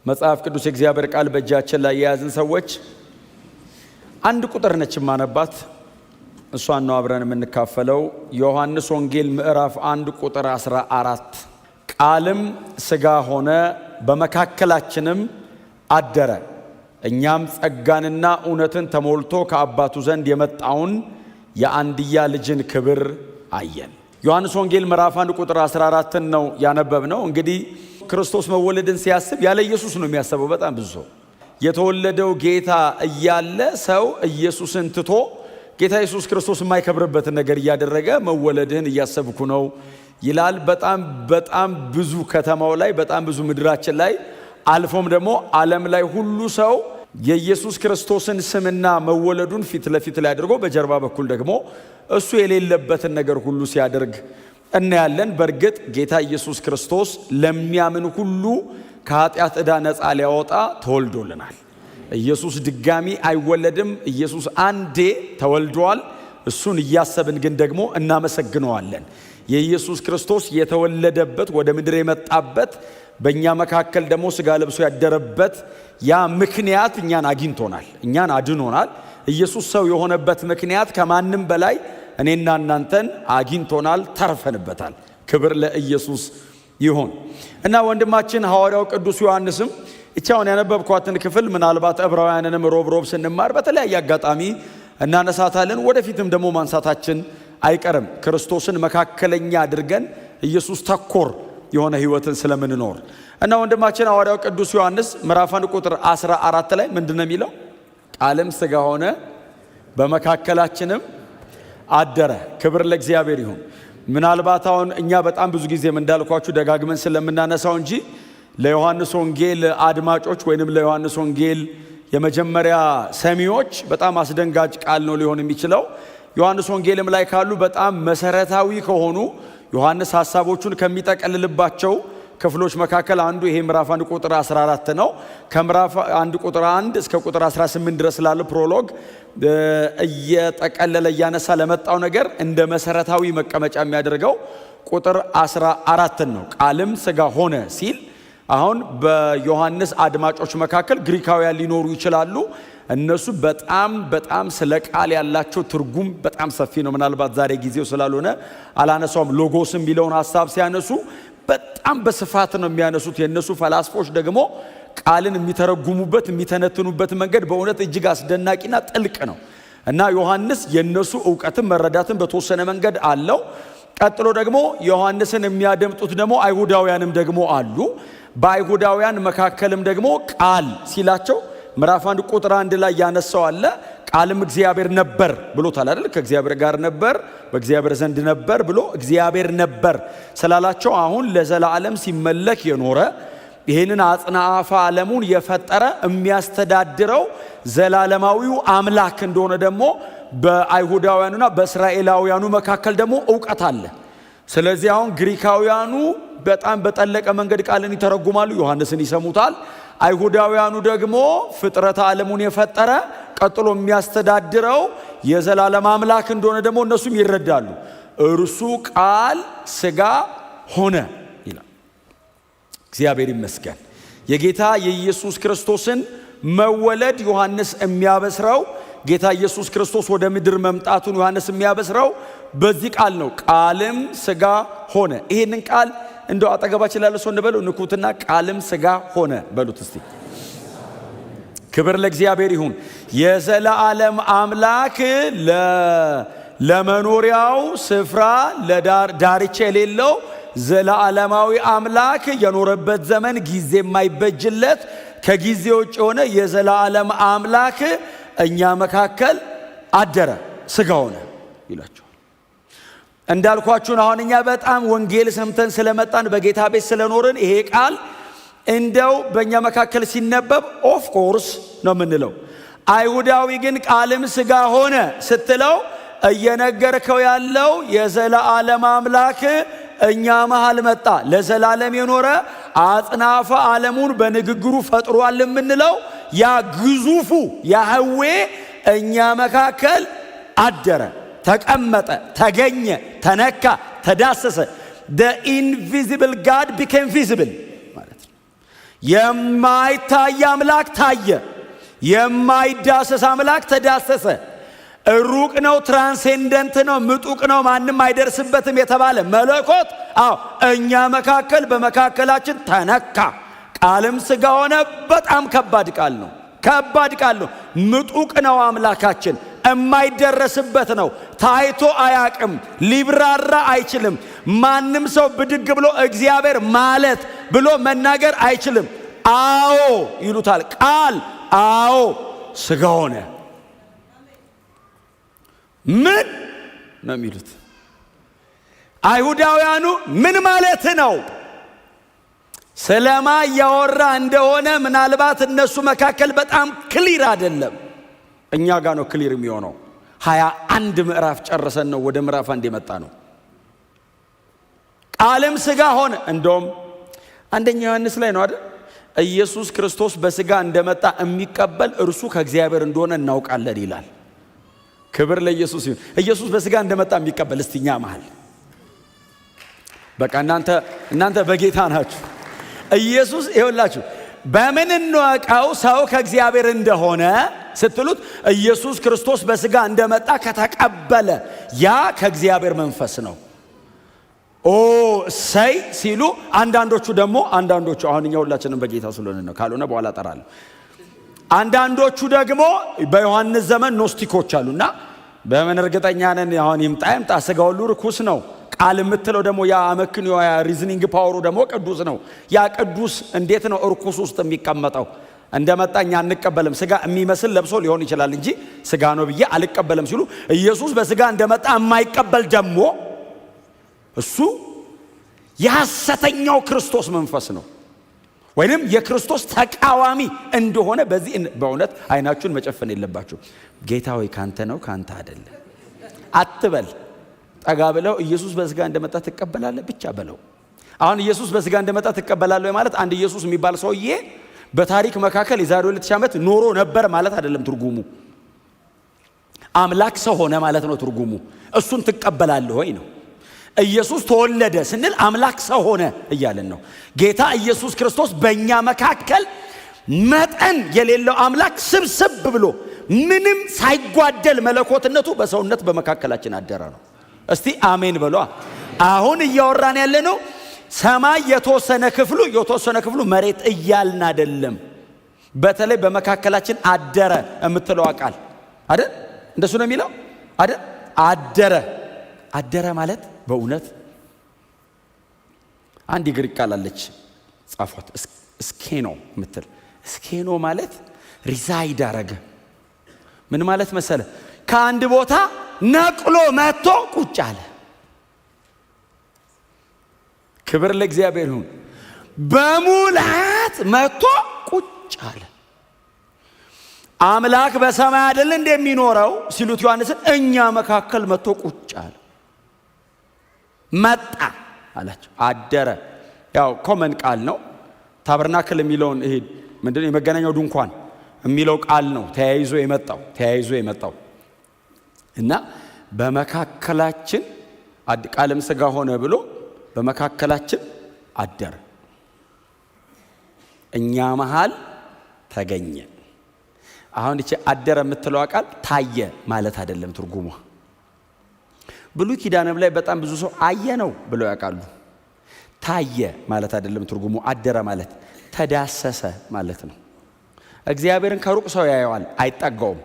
መጽሐፍ ቅዱስ የእግዚአብሔር ቃል በእጃችን ላይ የያዝን ሰዎች አንድ ቁጥር ነች የማነባት፣ እሷን ነው አብረን የምንካፈለው። ዮሐንስ ወንጌል ምዕራፍ 1 ቁጥር 14፣ ቃልም ሥጋ ሆነ በመካከላችንም አደረ፣ እኛም ጸጋንና እውነትን ተሞልቶ ከአባቱ ዘንድ የመጣውን የአንድያ ልጅን ክብር አየን። ዮሐንስ ወንጌል ምዕራፍ 1 ቁጥር 14ን ነው ያነበብነው። እንግዲህ ክርስቶስ መወለድን ሲያስብ ያለ ኢየሱስ ነው የሚያስበው። በጣም ብዙ ሰው የተወለደው ጌታ እያለ ሰው ኢየሱስን ትቶ ጌታ ኢየሱስ ክርስቶስ የማይከብርበትን ነገር እያደረገ መወለድህን እያሰብኩ ነው ይላል። በጣም በጣም ብዙ ከተማው ላይ፣ በጣም ብዙ ምድራችን ላይ፣ አልፎም ደግሞ ዓለም ላይ ሁሉ ሰው የኢየሱስ ክርስቶስን ስምና መወለዱን ፊት ለፊት ላይ አድርጎ በጀርባ በኩል ደግሞ እሱ የሌለበትን ነገር ሁሉ ሲያደርግ እናያለን። በእርግጥ ጌታ ኢየሱስ ክርስቶስ ለሚያምን ሁሉ ከኃጢአት ዕዳ ነፃ ሊያወጣ ተወልዶልናል። ኢየሱስ ድጋሚ አይወለድም። ኢየሱስ አንዴ ተወልዷል። እሱን እያሰብን ግን ደግሞ እናመሰግነዋለን። የኢየሱስ ክርስቶስ የተወለደበት፣ ወደ ምድር የመጣበት፣ በእኛ መካከል ደግሞ ስጋ ለብሶ ያደረበት ያ ምክንያት እኛን አግኝቶናል፣ እኛን አድኖናል። ኢየሱስ ሰው የሆነበት ምክንያት ከማንም በላይ እኔና እናንተን አግኝቶናል፣ ተርፈንበታል። ክብር ለኢየሱስ ይሁን። እና ወንድማችን ሐዋርያው ቅዱስ ዮሐንስም እቻውን ያነበብኳትን ክፍል ምናልባት ዕብራውያንንም ሮብ ሮብ ስንማር በተለያየ አጋጣሚ እናነሳታለን። ወደፊትም ደግሞ ማንሳታችን አይቀርም። ክርስቶስን መካከለኛ አድርገን ኢየሱስ ተኮር የሆነ ሕይወትን ስለምንኖር። እና ወንድማችን ሐዋርያው ቅዱስ ዮሐንስ ምዕራፍ 1 ቁጥር 14 ላይ ምንድን ነው የሚለው? ቃልም ሥጋ ሆነ በመካከላችንም አደረ። ክብር ለእግዚአብሔር ይሁን። ምናልባት አሁን እኛ በጣም ብዙ ጊዜም እንዳልኳችሁ ደጋግመን ስለምናነሳው እንጂ ለዮሐንስ ወንጌል አድማጮች ወይንም ለዮሐንስ ወንጌል የመጀመሪያ ሰሚዎች በጣም አስደንጋጭ ቃል ነው ሊሆን የሚችለው። ዮሐንስ ወንጌልም ላይ ካሉ በጣም መሰረታዊ ከሆኑ፣ ዮሐንስ ሐሳቦቹን ከሚጠቀልልባቸው ክፍሎች መካከል አንዱ ይሄ ምዕራፍ 1 ቁጥር 14 ነው። ከምዕራፍ 1 ቁጥር 1 እስከ ቁጥር 18 ድረስ ላለ prologue እየጠቀለለ እያነሳ ለመጣው ነገር እንደ መሰረታዊ መቀመጫ የሚያደርገው ቁጥር 14 ነው። ቃልም ሥጋ ሆነ ሲል አሁን በዮሐንስ አድማጮች መካከል ግሪካውያን ሊኖሩ ይችላሉ። እነሱ በጣም በጣም ስለ ቃል ያላቸው ትርጉም በጣም ሰፊ ነው። ምናልባት ዛሬ ጊዜው ስላልሆነ አላነሳውም። ሎጎስ የሚለውን ሀሳብ ሲያነሱ በጣም በስፋት ነው የሚያነሱት። የእነሱ ፈላስፎች ደግሞ ቃልን የሚተረጉሙበት፣ የሚተነትኑበት መንገድ በእውነት እጅግ አስደናቂና ጥልቅ ነው። እና ዮሐንስ የእነሱ እውቀትን መረዳትን በተወሰነ መንገድ አለው። ቀጥሎ ደግሞ ዮሐንስን የሚያደምጡት ደግሞ አይሁዳውያንም ደግሞ አሉ። በአይሁዳውያን መካከልም ደግሞ ቃል ሲላቸው ምዕራፍ 1 ቁጥር 1 ላይ ያነሳው አለ። ቃልም እግዚአብሔር ነበር ብሎታል አይደል? ከእግዚአብሔር ጋር ነበር፣ በእግዚአብሔር ዘንድ ነበር ብሎ እግዚአብሔር ነበር ስላላቸው አሁን ለዘላለም ሲመለክ የኖረ፣ ይህንን አጽናፈ ዓለሙን የፈጠረ፣ የሚያስተዳድረው ዘላለማዊው አምላክ እንደሆነ ደግሞ በአይሁዳውያኑና በእስራኤላውያኑ መካከል ደግሞ እውቀት አለ። ስለዚህ አሁን ግሪካውያኑ በጣም በጠለቀ መንገድ ቃልን ይተረጉማሉ፣ ዮሐንስን ይሰሙታል። አይሁዳውያኑ ደግሞ ፍጥረተ ዓለሙን የፈጠረ፣ ቀጥሎ የሚያስተዳድረው የዘላለም አምላክ እንደሆነ ደግሞ እነሱም ይረዳሉ። እርሱ ቃል ሥጋ ሆነ ይላል። እግዚአብሔር ይመስገን። የጌታ የኢየሱስ ክርስቶስን መወለድ ዮሐንስ የሚያበስረው፣ ጌታ ኢየሱስ ክርስቶስ ወደ ምድር መምጣቱን ዮሐንስ የሚያበስረው በዚህ ቃል ነው። ቃልም ሥጋ ሆነ። ይሄንን ቃል እንደው አጠገባችን ላለ ሰው እንበለው፣ ንኩትና ቃልም ሥጋ ሆነ በሉት እስቲ። ክብር ለእግዚአብሔር ይሁን። የዘላለም አምላክ፣ ለመኖሪያው ስፍራ ለዳርቻ የሌለው ዘለዓለማዊ አምላክ፣ የኖረበት ዘመን ጊዜ የማይበጅለት፣ ከጊዜ ውጭ የሆነ የዘላለም አምላክ እኛ መካከል አደረ፣ ስጋ ሆነ ይላቸዋል። እንዳልኳችሁን አሁን እኛ በጣም ወንጌል ሰምተን ስለመጣን፣ በጌታ ቤት ስለኖርን ይሄ ቃል እንደው በእኛ መካከል ሲነበብ of course ነው የምንለው። አይሁዳዊ ግን ቃልም ስጋ ሆነ ስትለው እየነገርከው ያለው የዘላለም አምላክ እኛ መሃል መጣ፣ ለዘላለም የኖረ፣ አጽናፈ ዓለሙን በንግግሩ ፈጥሯል የምንለው ያ ግዙፉ ያህዌ እኛ መካከል አደረ፣ ተቀመጠ፣ ተገኘ፣ ተነካ፣ ተዳሰሰ። The invisible God became visible ማለት ነው። የማይታይ አምላክ ታየ። የማይዳሰስ አምላክ ተዳሰሰ። ሩቅ ነው፣ transcendent ነው፣ ምጡቅ ነው፣ ማንም አይደርስበትም የተባለ መለኮት አዎ እኛ መካከል በመካከላችን ተነካ። ቃልም ሥጋ ሆነ። በጣም ከባድ ቃል ነው። ከባድ ቃል ነው። ምጡቅ ነው አምላካችን፣ የማይደረስበት ነው። ታይቶ አያቅም፣ ሊብራራ አይችልም። ማንም ሰው ብድግ ብሎ እግዚአብሔር ማለት ብሎ መናገር አይችልም። አዎ ይሉታል። ቃል አዎ ሥጋ ሆነ። ምን ነው የሚሉት አይሁዳውያኑ? ምን ማለት ነው? ስለማ እያወራ እንደሆነ ምናልባት እነሱ መካከል በጣም clear አይደለም። እኛ ጋር ነው clear የሚሆነው። 21 ምዕራፍ ጨርሰን ነው ወደ ምዕራፍ 1 የመጣ ነው። ቃልም ሥጋ ሆነ። እንደውም አንደኛ ዮሐንስ ላይ ነው አይደል? ኢየሱስ ክርስቶስ በሥጋ እንደመጣ የሚቀበል እርሱ ከእግዚአብሔር እንደሆነ እናውቃለን ይላል። ክብር ለኢየሱስ ይሁን። ኢየሱስ በሥጋ እንደመጣ የሚቀበል እስቲ እኛ መሃል በቃ እናንተ በጌታ ናችሁ። ኢየሱስ ይኸውላችሁ፣ በምን እንወቀው ሰው ከእግዚአብሔር እንደሆነ ስትሉት ኢየሱስ ክርስቶስ በሥጋ እንደመጣ ከተቀበለ ያ ከእግዚአብሔር መንፈስ ነው። ኦ እሰይ ሲሉ አንዳንዶቹ ደግሞ አንዳንዶቹ አሁን እኛ ሁላችንም በጌታ ስለሆነ ነው፣ ካልሆነ በኋላ እጠራለሁ። አንዳንዶቹ ደግሞ በዮሐንስ ዘመን ኖስቲኮች አሉና በምን እርግጠኛ ነን? አሁን ይምጣ ይምጣ ሥጋ ሁሉ ርኩስ ነው። ቃል የምትለው ደግሞ ያ አመክንዮ፣ ያ reasoning power ኡ ደግሞ ቅዱስ ነው። ያ ቅዱስ እንዴት ነው እርኩስ ውስጥ የሚቀመጠው? እንደመጣ እኛ አንቀበልም። ሥጋ የሚመስል ለብሶ ሊሆን ይችላል እንጂ ሥጋ ነው ብዬ አልቀበልም ሲሉ ኢየሱስ በሥጋ እንደመጣ የማይቀበል ደግሞ እሱ የሐሰተኛው ክርስቶስ መንፈስ ነው ወይንም የክርስቶስ ተቃዋሚ እንደሆነ በዚህ በእውነት አይናችሁን መጨፈን የለባችሁ። ጌታ ሆይ ካንተ ነው ካንተ አይደለም አትበል። ጠጋ ብለው ኢየሱስ በሥጋ እንደመጣ ትቀበላለህ ብቻ በለው። አሁን ኢየሱስ በሥጋ እንደመጣ ትቀበላለህ ማለት አንድ ኢየሱስ የሚባል ሰውዬ በታሪክ መካከል የዛሬ 2000 ዓመት ኖሮ ነበር ማለት አይደለም ትርጉሙ። አምላክ ሰው ሆነ ማለት ነው ትርጉሙ። እሱን ትቀበላለህ ወይ ነው። ኢየሱስ ተወለደ ስንል አምላክ ሰው ሆነ እያልን ነው። ጌታ ኢየሱስ ክርስቶስ በእኛ መካከል መጠን የሌለው አምላክ ስብስብ ብሎ ምንም ሳይጓደል መለኮትነቱ በሰውነት በመካከላችን አደረ ነው። እስቲ አሜን በሏ። አሁን እያወራን ያለነው ሰማይ የተወሰነ ክፍሉ የተወሰነ ክፍሉ መሬት እያልን አይደለም። በተለይ በመካከላችን አደረ የምትለው ቃል አይደል? እንደሱ ነው የሚለው አይደል? አደረ አደረ ማለት በእውነት አንድ የግሪክ ቃል አለች፣ ጻፏት፣ ስኬኖ የምትል። ስኬኖ ማለት reside አረገ። ምን ማለት መሰለ? ከአንድ ቦታ ነቅሎ መጥቶ ቁጭ አለ። ክብር ለእግዚአብሔር ይሁን። በሙላት መጥቶ ቁጭ አለ። አምላክ በሰማይ አይደል እንደሚኖረው ሲሉት ዮሐንስን እኛ መካከል መጥቶ ቁጭ አለ። መጣ አላቸው። አደረ። ያው common ቃል ነው። Tabernacle የሚለውን ይሄ ምንድነው የመገናኛው ድንኳን የሚለው ቃል ነው ተያይዞ የመጣው እና በመካከላችን ቃልም ሥጋ ሆነ ብሎ በመካከላችን አደረ። እኛ መሃል ተገኘ። አሁን ይቺ አደረ የምትለዋ ቃል ታየ ማለት አይደለም ትርጉሟ። ብሉይ ኪዳንም ላይ በጣም ብዙ ሰው አየ ነው ብለው ያውቃሉ። ታየ ማለት አይደለም ትርጉሙ። አደረ ማለት ተዳሰሰ ማለት ነው። እግዚአብሔርን ከሩቅ ሰው ያየዋል፣ አይጠጋውም።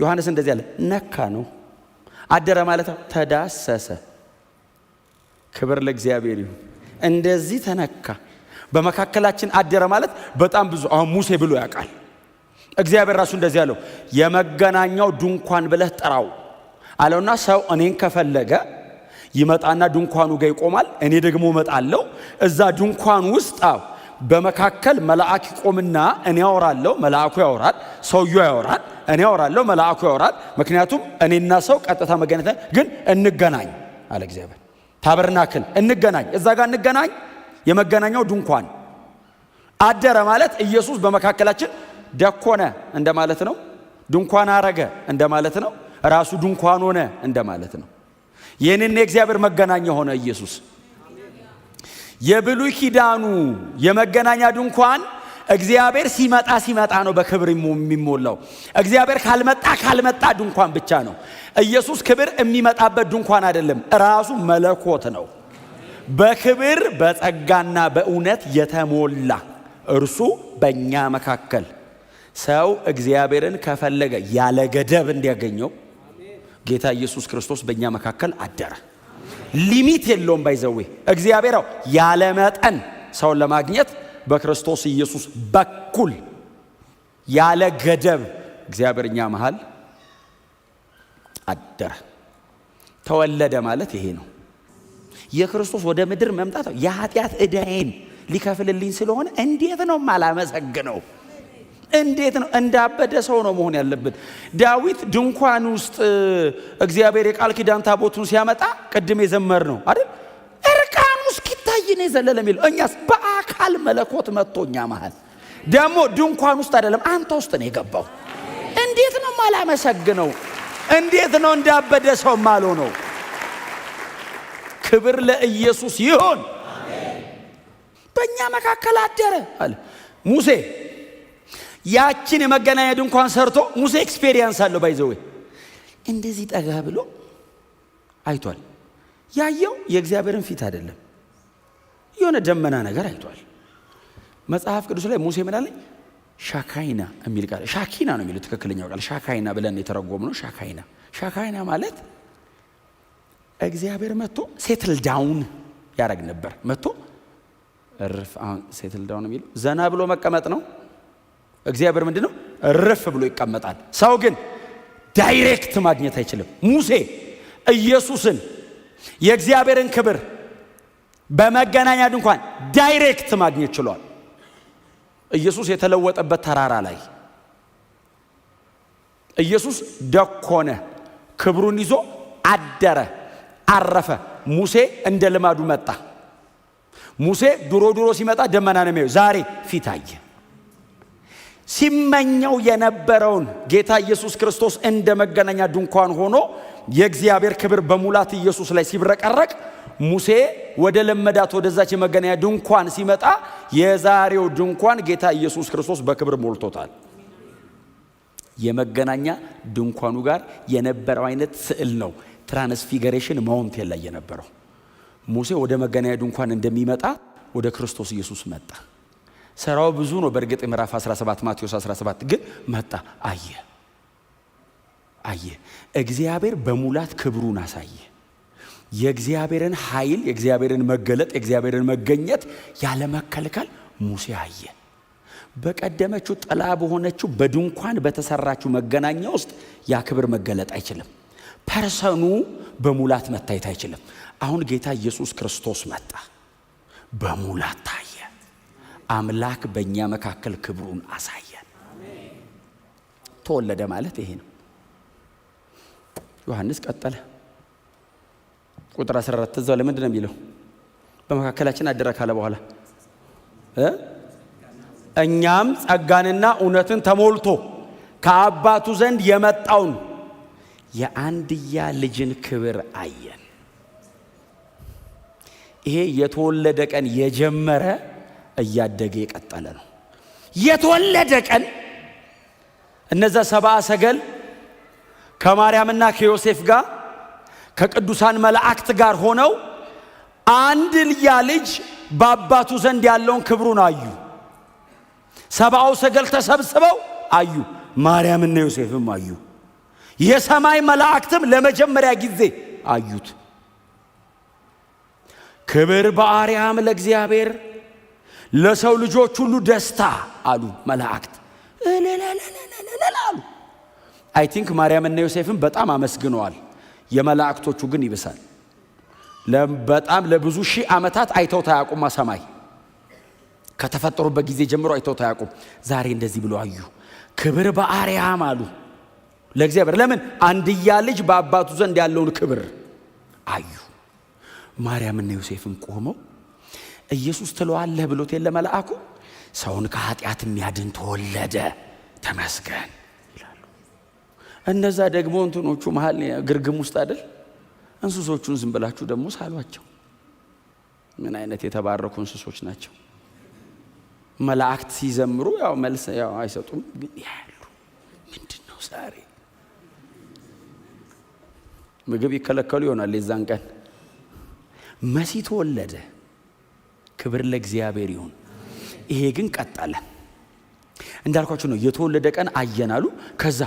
ዮሐንስ እንደዚህ አለ፣ ነካ ነው። አደረ ማለት ተዳሰሰ። ክብር ለእግዚአብሔር ይሁን። እንደዚህ ተነካ። በመካከላችን አደረ ማለት በጣም ብዙ አሁን ሙሴ ብሎ ያውቃል። እግዚአብሔር ራሱ እንደዚህ አለው፣ የመገናኛው ድንኳን ብለህ ጥራው አለውና ሰው እኔን ከፈለገ ይመጣና ድንኳኑ ጋር ይቆማል። እኔ ደግሞ እመጣለሁ። እዛ ድንኳን ውስጥ በመካከል መልአክ ይቆምና እኔ አወራለሁ፣ መልአኩ ያወራል፣ ሰውየው ያወራል፣ እኔ አወራለሁ፣ መልአኩ ያወራል። ምክንያቱም እኔና ሰው ቀጥታ መገናኘት ግን እንገናኝ አለ እግዚአብሔር። Tabernacle እንገናኝ፣ እዛ ጋር እንገናኝ። የመገናኛው ድንኳን አደረ ማለት ኢየሱስ በመካከላችን ደኮነ እንደማለት ነው። ድንኳን አረገ እንደማለት ነው። ራሱ ድንኳን ሆነ እንደማለት ነው። የኔና የእግዚአብሔር መገናኛ ሆነ ኢየሱስ። የብሉይ ኪዳኑ የመገናኛ ድንኳን እግዚአብሔር ሲመጣ ሲመጣ ነው በክብር የሚሞላው። እግዚአብሔር ካልመጣ ካልመጣ ድንኳን ብቻ ነው። ኢየሱስ ክብር የሚመጣበት ድንኳን አይደለም፣ ራሱ መለኮት ነው። በክብር በጸጋና በእውነት የተሞላ እርሱ በእኛ መካከል ሰው እግዚአብሔርን ከፈለገ ያለ ገደብ እንዲያገኘው ጌታ ኢየሱስ ክርስቶስ በእኛ መካከል አደረ። Limit የለውም። By the way እግዚአብሔር ያለ መጠን ሰውን ለማግኘት በክርስቶስ ኢየሱስ በኩል ያለ ገደብ እግዚአብሔር እኛ መሃል አደረ። ተወለደ ማለት ይሄ ነው። የክርስቶስ ወደ ምድር መምጣት የኃጢአት ዕዳዬን ሊከፍልልኝ ስለሆነ እንዴት ነው ማላመሰግነው? እንዴት ነው? እንዳበደ ሰው ነው መሆን ያለብን። ዳዊት ድንኳን ውስጥ እግዚአብሔር የቃል ኪዳን ታቦቱን ሲያመጣ ቅድም የዘመርነው አይደል? እርቃኑ እስኪታይ ነው የዘለለ የሚለው። እኛስ በአካል መለኮት መጥቶ እኛ መሃል ደግሞ ድንኳን ውስጥ አይደለም አንተ ውስጥ ነው የገባው። እንዴት ነው ማላመሰግነው? እንዴት ነው እንዳበደ ሰው ማልሆነው? ክብር ለኢየሱስ ይሁን። በእኛ መካከል አደረ አለ ሙሴ። ያችን የመገናኛ ድንኳን ሰርቶ ሙሴ experience አለው። By the way እንደዚህ ጠጋ ብሎ አይቷል። ያየው የእግዚአብሔርን ፊት አይደለም፣ የሆነ ደመና ነገር አይቷል። መጽሐፍ ቅዱስ ላይ ሙሴ ምን አለ? ሻካይና የሚል ቃል፣ ሻኪና ነው የሚለው ትክክለኛው ቃል። ሻካይና ብለን የተረጎምነው ሻካይና። ሻካይና ማለት እግዚአብሔር መጥቶ settle down ያደረግ ነበር። መጥቶ እርፍ። አሁን settle down የሚለው ዘና ብሎ መቀመጥ ነው። እግዚአብሔር ምንድን ነው? እርፍ ብሎ ይቀመጣል። ሰው ግን direct ማግኘት አይችልም። ሙሴ ኢየሱስን የእግዚአብሔርን ክብር በመገናኛ ድንኳን direct ማግኘት ችሏል። ኢየሱስ የተለወጠበት ተራራ ላይ ኢየሱስ ደኮነ፣ ክብሩን ይዞ አደረ፣ አረፈ። ሙሴ እንደ ልማዱ መጣ። ሙሴ ድሮ ድሮ ሲመጣ ደመና ነው የሚያየው፣ ዛሬ ፊት አየ። ሲመኘው የነበረውን ጌታ ኢየሱስ ክርስቶስ እንደ መገናኛ ድንኳን ሆኖ የእግዚአብሔር ክብር በሙላት ኢየሱስ ላይ ሲብረቀረቅ ሙሴ ወደ ለመዳት ወደዛች የመገናኛ ድንኳን ሲመጣ የዛሬው ድንኳን ጌታ ኢየሱስ ክርስቶስ በክብር ሞልቶታል። የመገናኛ ድንኳኑ ጋር የነበረው አይነት ስዕል ነው Transfiguration Mountain ላይ የነበረው። ሙሴ ወደ መገናኛ ድንኳን እንደሚመጣ ወደ ክርስቶስ ኢየሱስ መጣ። ስራው ብዙ ነው። በእርግጥ ምዕራፍ 17፣ ማቴዎስ 17 ግን መጣ፣ አየ አየ። እግዚአብሔር በሙላት ክብሩን አሳየ። የእግዚአብሔርን ኃይል፣ የእግዚአብሔርን መገለጥ፣ የእግዚአብሔርን መገኘት ያለመከልከል ሙሴ አየ። በቀደመችው ጥላ በሆነችው በድንኳን በተሰራችው መገናኛ ውስጥ ያ ክብር መገለጥ አይችልም። Person ኑ በሙላት መታየት አይችልም። አሁን ጌታ ኢየሱስ ክርስቶስ መጣ፣ በሙላት ታየ። አምላክ በእኛ መካከል ክብሩን አሳየን። ተወለደ ማለት ይሄ ነው። ዮሐንስ ቀጠለ። ቁጥር 14 እዛው ላይ ምንድን ነው የሚለው? በመካከላችን አደረ ካለ በኋላ እኛም ጸጋንና እውነትን ተሞልቶ ከአባቱ ዘንድ የመጣውን የአንድያ ልጅን ክብር አየን። ይሄ የተወለደ ቀን የጀመረ እያደገ የቀጠለ ነው። የተወለደ ቀን እነዛ ሰብአ ሰገል ከማርያምና ከዮሴፍ ጋር ከቅዱሳን መላእክት ጋር ሆነው አንድያ ልጅ በአባቱ ዘንድ ያለውን ክብሩን አዩ። ሰብአው ሰገል ተሰብስበው አዩ። ማርያምና ዮሴፍም አዩ። የሰማይ መላእክትም ለመጀመሪያ ጊዜ አዩት። ክብር በአርያም ለእግዚአብሔር፣ ለሰው ልጆች ሁሉ ደስታ አሉ መላእክት። እልልልልልል አሉ። I think ማርያምና ዮሴፍም በጣም አመስግነዋል። የመላእክቶቹ ግን ይብሳል። በጣም ለብዙ ሺህ ዓመታት አይተውት አያውቁማ። ሰማይ ከተፈጠሩበት ጊዜ ጀምሮ አይተውት አያውቁም። ዛሬ እንደዚህ ብሎ አዩ። ክብር በአርያም አሉ ለእግዚአብሔር። ለምን? አንድያ ልጅ በአባቱ ዘንድ ያለውን ክብር አዩ። ማርያምና ዮሴፍም ቆመው ኢየሱስ ትለዋለህ ብሎት የለ መልአኩ፣ ሰውን ከኃጢአት የሚያድን ተወለደ፣ ተመስገን ይላሉ። እነዛ ደግሞ እንትኖቹ መሀል ግርግም ውስጥ አይደል እንስሶቹን ዝም ብላችሁ ደግሞ ሳሏቸው። ምን አይነት የተባረኩ እንስሶች ናቸው! መላእክት ሲዘምሩ ያው መልስ ያው አይሰጡም፣ ግን ያያሉ። ምንድን ነው ዛሬ? ምግብ ይከለከሉ ይሆናል የዛን ቀን። መሲህ ተወለደ። ክብር ለእግዚአብሔር ይሁን። ይሄ ግን ቀጠለ። እንዳልኳችሁ ነው። የተወለደ ቀን አየናሉ። ከዛ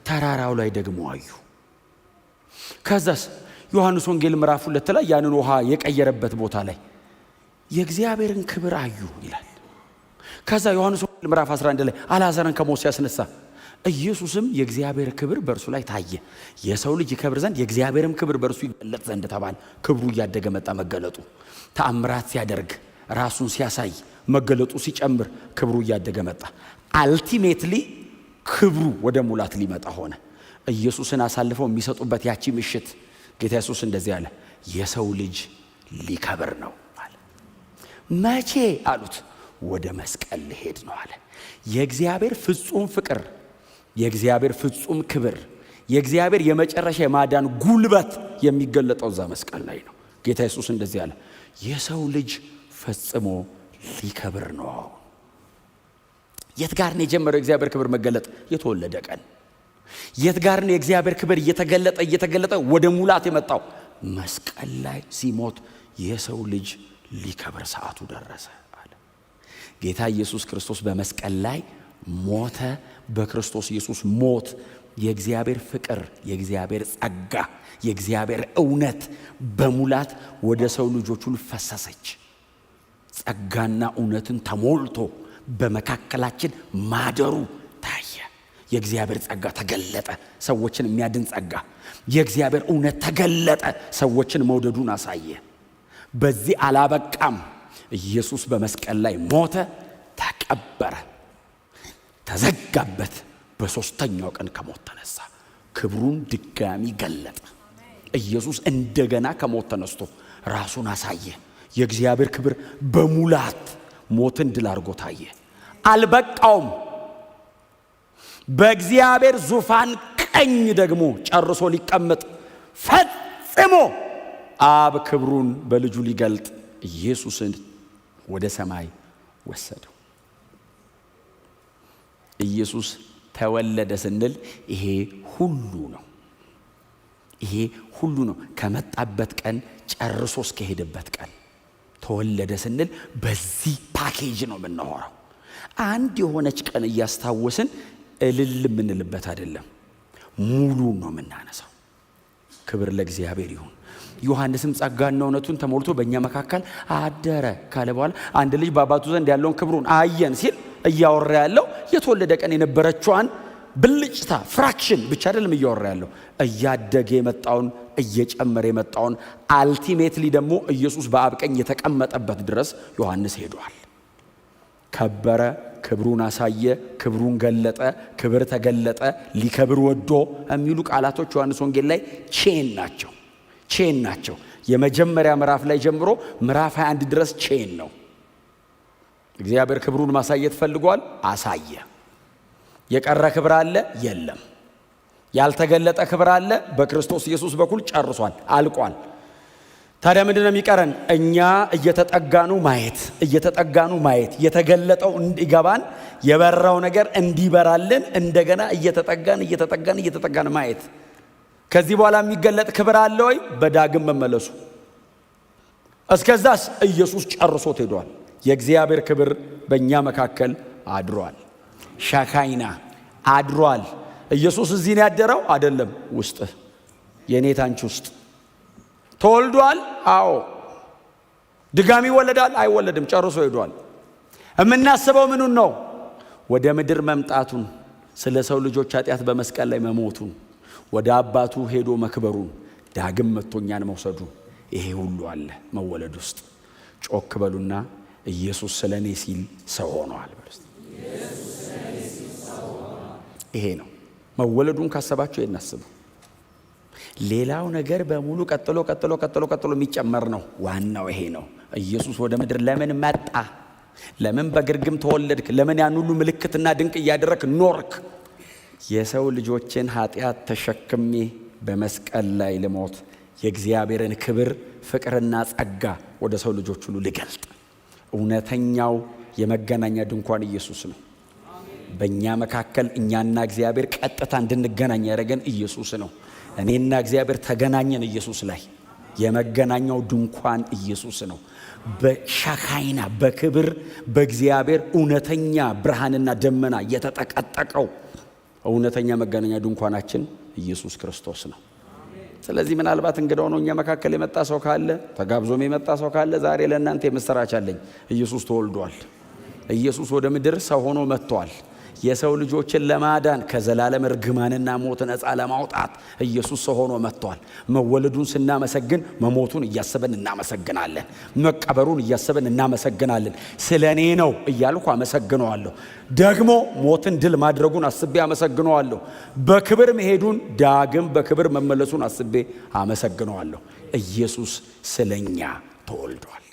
ተራራው ላይ ደግሞ አዩ። ከዛስ ዮሐንስ ወንጌል ምዕራፍ 2 ላይ ያንን ውሃ የቀየረበት ቦታ ላይ የእግዚአብሔርን ክብር አዩ ይላል። ከዛ ዮሐንስ ወንጌል ምዕራፍ 11 ላይ አልዓዛርን ከሞት ሲያስነሳ ኢየሱስም የእግዚአብሔር ክብር በእርሱ ላይ ታየ፣ የሰው ልጅ ይከብር ዘንድ የእግዚአብሔርም ክብር በእርሱ ይገለጥ ዘንድ ተባለ። ክብሩ እያደገ መጣ። መገለጡ ተአምራት ሲያደርግ ራሱን ሲያሳይ መገለጡ ሲጨምር ክብሩ እያደገ መጣ። Ultimately ክብሩ ወደ ሙላት ሊመጣ ሆነ። ኢየሱስን አሳልፈው የሚሰጡበት ያቺ ምሽት ጌታ ኢየሱስ እንደዚህ አለ፣ የሰው ልጅ ሊከብር ነው አለ። መቼ አሉት? ወደ መስቀል ሊሄድ ነው አለ። የእግዚአብሔር ፍጹም ፍቅር፣ የእግዚአብሔር ፍጹም ክብር፣ የእግዚአብሔር የመጨረሻ የማዳን ጉልበት የሚገለጠው እዛ መስቀል ላይ ነው። ጌታ ኢየሱስ እንደዚህ አለ፣ የሰው ልጅ ፈጽሞ ሊከብር ነው። የት ጋር ነው የጀመረው የእግዚአብሔር ክብር መገለጥ? የተወለደ ቀን። የት ጋር ነው የእግዚአብሔር ክብር እየተገለጠ እየተገለጠ ወደ ሙላት የመጣው? መስቀል ላይ ሲሞት የሰው ልጅ ሊከብር ሰዓቱ ደረሰ አለ። ጌታ ኢየሱስ ክርስቶስ በመስቀል ላይ ሞተ። በክርስቶስ ኢየሱስ ሞት የእግዚአብሔር ፍቅር፣ የእግዚአብሔር ጸጋ፣ የእግዚአብሔር እውነት በሙላት ወደ ሰው ልጆች ሁሉ ፈሰሰች። ጸጋና እውነትን ተሞልቶ በመካከላችን ማደሩ ታየ። የእግዚአብሔር ጸጋ ተገለጠ፣ ሰዎችን የሚያድን ጸጋ። የእግዚአብሔር እውነት ተገለጠ፣ ሰዎችን መውደዱን አሳየ። በዚህ አላበቃም። ኢየሱስ በመስቀል ላይ ሞተ፣ ተቀበረ፣ ተዘጋበት። በሦስተኛው ቀን ከሞት ተነሳ። ክብሩን ድጋሚ ገለጠ። ኢየሱስ እንደገና ከሞት ተነስቶ ራሱን አሳየ። የእግዚአብሔር ክብር በሙላት ሞትን ድል አድርጎ ታየ። አልበቃውም። በእግዚአብሔር ዙፋን ቀኝ ደግሞ ጨርሶ ሊቀመጥ ፈጽሞ አብ ክብሩን በልጁ ሊገልጥ ኢየሱስን ወደ ሰማይ ወሰደው። ኢየሱስ ተወለደ ስንል ይሄ ሁሉ ነው። ይሄ ሁሉ ነው። ከመጣበት ቀን ጨርሶ እስከሄደበት ቀን ተወለደ ስንል በዚህ ፓኬጅ ነው የምናወራው። አንድ የሆነች ቀን እያስታወስን እልል የምንልበት አይደለም፣ ሙሉ ነው የምናነሳው። ክብር ለእግዚአብሔር ይሁን። ዮሐንስም ጸጋና እውነቱን ተሞልቶ በእኛ መካከል አደረ ካለ በኋላ አንድ ልጅ በአባቱ ዘንድ ያለውን ክብሩን አየን ሲል እያወራ ያለው የተወለደ ቀን የነበረችዋን ብልጭታ fraction ብቻ አይደለም እያወራ ያለው፣ እያደገ የመጣውን፣ እየጨመረ የመጣውን፣ ultimately ደግሞ ኢየሱስ በአብ ቀኝ የተቀመጠበት ድረስ ዮሐንስ ሄዷል። ከበረ፣ ክብሩን አሳየ፣ ክብሩን ገለጠ፣ ክብር ተገለጠ፣ ሊከብር ወዶ የሚሉ ቃላቶች ዮሐንስ ወንጌል ላይ chain ናቸው፣ chain ናቸው። የመጀመሪያ ምዕራፍ ላይ ጀምሮ ምዕራፍ 21 ድረስ chain ነው። እግዚአብሔር ክብሩን ማሳየት ፈልጓል፣ አሳየ። የቀረ ክብር አለ? የለም። ያልተገለጠ ክብር አለ? በክርስቶስ ኢየሱስ በኩል ጨርሷል፣ አልቋል። ታዲያ ምንድነው የሚቀረን? እኛ እየተጠጋኑ ማየት፣ እየተጠጋኑ ማየት፣ የተገለጠው እንዲገባን፣ የበራው ነገር እንዲበራልን እንደገና እየተጠጋን እየተጠጋን እየተጠጋን ማየት። ከዚህ በኋላ የሚገለጥ ክብር አለ ወይ? በዳግም መመለሱ። እስከዛስ ኢየሱስ ጨርሶት ሄዷል። የእግዚአብሔር ክብር በእኛ መካከል አድሯል። ሻካይና አድሯል። ኢየሱስ እዚህ ነው ያደረው? አይደለም፣ ውስጥህ የኔታንች ውስጥ ተወልዷል። አዎ። ድጋሚ ይወለዳል? አይወለድም፣ ጨርሶ ሄዷል። የምናስበው ምኑን ነው? ወደ ምድር መምጣቱን፣ ስለ ሰው ልጆች ኃጢአት በመስቀል ላይ መሞቱን፣ ወደ አባቱ ሄዶ መክበሩን፣ ዳግም መጥቶ እኛን መውሰዱን፣ ይሄ ሁሉ አለ መወለድ ውስጥ። ጮክ በሉና ኢየሱስ ስለ እኔ ሲል ሰው ሆኗል በሉ። ይሄ ነው መወለዱን ካሰባችሁ ይናስቡ። ሌላው ነገር በሙሉ ቀጥሎ ቀጥሎ ቀጥሎ ቀጥሎ የሚጨመር ነው። ዋናው ይሄ ነው። ኢየሱስ ወደ ምድር ለምን መጣ? ለምን በግርግም ተወለድክ? ለምን ያን ሁሉ ምልክትና ድንቅ እያደረክ ኖርክ? የሰው ልጆችን ኃጢአት ተሸክሜ በመስቀል ላይ ልሞት፣ የእግዚአብሔርን ክብር ፍቅርና ጸጋ ወደ ሰው ልጆች ሁሉ ልገልጥ፣ እውነተኛው የመገናኛ ድንኳን ኢየሱስ ነው። በእኛ መካከል እኛና እግዚአብሔር ቀጥታ እንድንገናኝ ያደረገን ኢየሱስ ነው። እኔና እግዚአብሔር ተገናኘን ኢየሱስ ላይ። የመገናኛው ድንኳን ኢየሱስ ነው። በሻካይና በክብር በእግዚአብሔር እውነተኛ ብርሃንና ደመና የተጠቀጠቀው እውነተኛ መገናኛ ድንኳናችን ኢየሱስ ክርስቶስ ነው። ስለዚህ ምናልባት እንግዳ ሆኖ እኛ መካከል የመጣ ሰው ካለ፣ ተጋብዞም የመጣ ሰው ካለ፣ ዛሬ ለእናንተ የምስራች አለኝ። ኢየሱስ ተወልዷል። ኢየሱስ ወደ ምድር ሰው ሆኖ መጥቷል። የሰው ልጆችን ለማዳን፣ ከዘላለም እርግማንና ሞት ነፃ ለማውጣት ኢየሱስ ሰው ሆኖ መጥቷል። መወለዱን ስናመሰግን መሞቱን እያሰብን እናመሰግናለን። መቀበሩን እያሰብን እናመሰግናለን። ስለ እኔ ነው እያልኩ አመሰግነዋለሁ። ደግሞ ሞትን ድል ማድረጉን አስቤ አመሰግነዋለሁ። በክብር መሄዱን፣ ዳግም በክብር መመለሱን አስቤ አመሰግነዋለሁ። ኢየሱስ ስለኛ ተወልዷል።